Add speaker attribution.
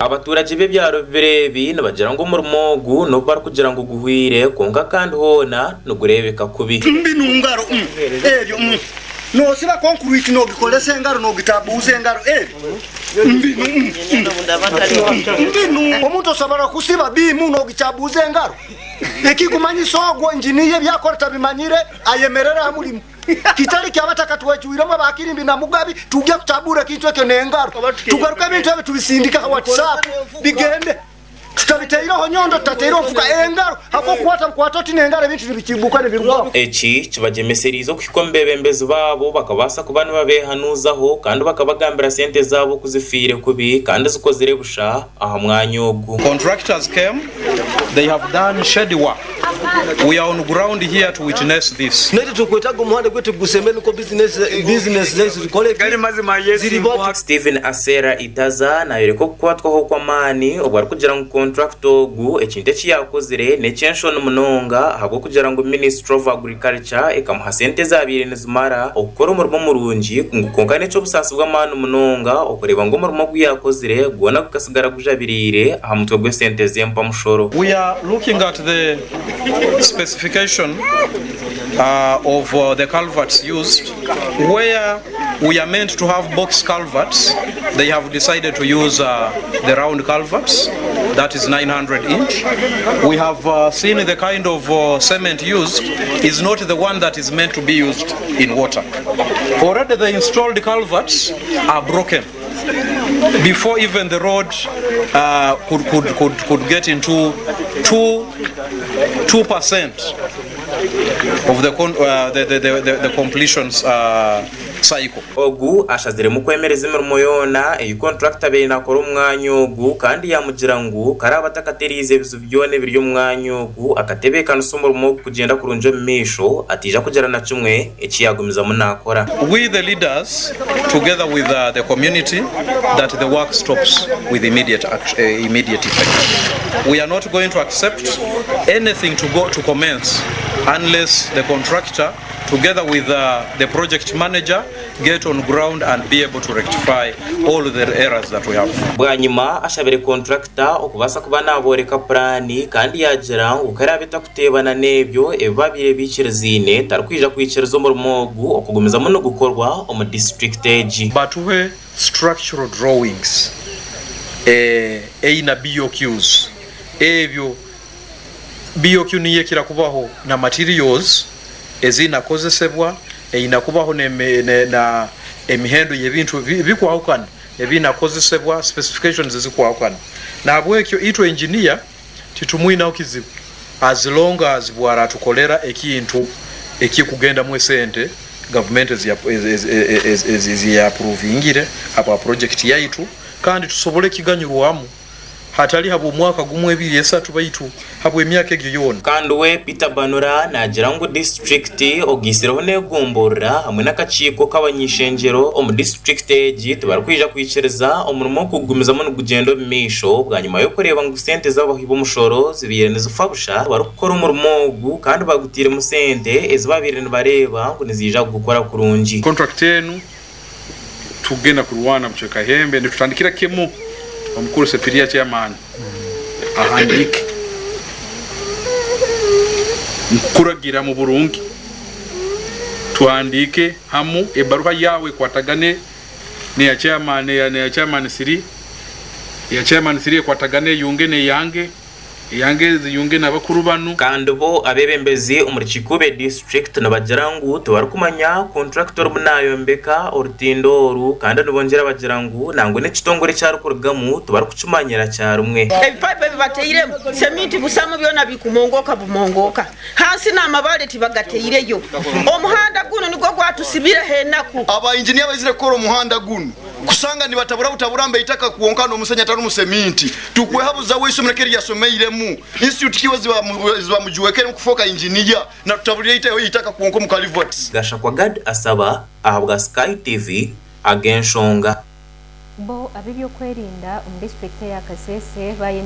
Speaker 1: Abaturagye b'ebyaro bibiri ebi nibagira ngu omurimo ogu n'obu barikugira ngu guhweire kwonka kandi hoona nigureebeka kubi.
Speaker 2: Mbinu ngaro ebyo nosiba konkurwiti nogikoresa engaro nogitabuuza engaro ebyo mbinu mbinu omuntu osobora kusiba biimu nogicabuuza engaro ekikumanyisa ogwo engineer ebyakora tabimanyire ayemerere aha murimo. Kitari kyaba takatwecwiremu aba Kirimbi na Mugabi tugye kutabura ekintu ekyo n'engaro tugaruke ebintu ebi tubisindike aha WhatsApp bigende tutabiteireho nyondo tutateireho nfuka engaro ahabw'okukwata bukwata oti n'engaro ebintu nibikibuka nibirugaho.
Speaker 1: Eki kibagyemesereize okuhika omu beebembezi baabo bakabaasa kuba nibabeehanuuzaho kandi bakabagambira sente zaabo oku zifiire kubi kandi zikozire busha aha mwanya ogu.
Speaker 3: Contractors came, they have done shady work. We are on ground here to witness this.
Speaker 4: Naitwe turikwetaaga omuhanda gwaitu gusemere nikwo bizinesi zaitu zikore ki? Ziriba.
Speaker 1: Stephen Asera Itaza nayoreka okukwatwaho kw'amaani obu arikugira ngu kontrakita ogu ekintu eki yaakozire n'eky'enshoni munonga ahabw'okugira ngu Ministry of Agriculture ekamuha sente ezaabaire nizimara okukora omurimo murungi ngu kwonka n'eky'obusaasi bw'amaani munonga okureeba ngu omurimo ogu yaakozire gwona gukasigara gujabiriire aha mutwe gw'esente z'empamushoro.
Speaker 3: We are looking at the specification of the culverts used where we are meant to have box culverts they have decided to use the round culverts that is 900 inch. We have seen the kind of cement used is not the one that is meant to be used in water. Already the installed culverts are broken before even the road could, could, could, could get into 2% of the, the, the, the, the completions cycle.
Speaker 1: Ogu ashaziremu kwemereza emirimo yoona ei kontrakita abaire nakora omu mwanya ogu kandi yamugira ngu karaaba atakatereize ebizibu byona ebiri omu mwanya ogu akatebeekanisa omurimo ogu kugyenda kurungi omu maisho ataija kugira na kimwe eki yaagumizamu naakora.
Speaker 3: We the leaders together with the community that the work stops with immediate immediate effect. We are not going to accept anything to go to commence unless the contractor together with the project manager get on ground and be able to rectify all the errors that we have.
Speaker 1: Bwanyima ashabire kontrakita okubaasa kuba nabooreka puraani kandi yaagira ngu ku eraabe etakuteebana n'ebyo ebi babaire baikirizaine tarikwija kwikiriza omurimo ogu okugumizamu nigukorwa omu disiturikiti egi.
Speaker 3: Batuhe structural drawings eine BOQs ebyo BOQ niyo ekira kubaho na materials eziina kozesebwa, eina kubaho na emihendo y'ebintu ebikwahukana ebiina kozesebwa, specifications ezikwahukana. Nahabwekyo itwe engineer titumwinaho kizibu as long as bwaratukolera ekintu ekikugendamu esente gavumenti ezi ya approvingire habwa project yaitu kandi tusobole kiganyurwamu. hatari habw'omwaka gumwe, ebiri, esatu baitu habw'emyaka egyo yoona.
Speaker 1: Kandi we Peter Banura naagira ngu disiturikiti ogaitsireho n'egomborora hamwe n'akakiiko k'abany'ishengyero omu disiturikiti egi tibarikwija kwikiriza omurimo ogu kugumizamu nigugyenda omu maisho bwanyima y'okureeba ngu sente z'abahi b'omushoro zibaire nizifa busha barikukora omurimo ogu kandi bagutairemu sente ezi babaire nibareeba ngu niziija kugukora kurungi.
Speaker 5: Contract enu Tugenda kurwana bucweka hembe nitutandikira kimu omukuru Sepiria chairman ahandiike nkukuragira mu burungi tuhandiike hamu ebaruha yawe ekwatagane neya chairman neya chairman siri eya chairman siri ekwatagane eyunge neyange. Eyange ziyunge n'abakuru banu.
Speaker 1: Kandi bo abeebembezi omuri Kikuube District nibagira ngu tibarikumanya kontrakita orimu nayombeka orutindo oru kandi nibongyera bagira ngu nangwa n'ekitongore eki arikurugamu tibarikukimanyira kyarumwe.
Speaker 6: Ebipaipu ebi batairemu seminti busamu byona bikumongoka bumongoka hansi n'amabaare tibagataireyo. Omuhanda gunu nigwo gwatusibireho enaku.
Speaker 7: Aba inginiya abaizire kukora omuhanda gunu Kushanga nibatabura butabura mbu eitaka kwonka n'omusenyi atarimu seminti. Tukwehabuza we eishomero ki eri yasomeiremu, institute ki ezi bamujwekeiremu kufooka inginiya, natutaburira eitaka kwonka omu kalivati.
Speaker 1: Gashakwa Gad Asaba ahabwa Sky TV, Ag'enshonga.
Speaker 8: Bo ab'ebyokwerinda omu disiturikiti eya Kasese bayenda.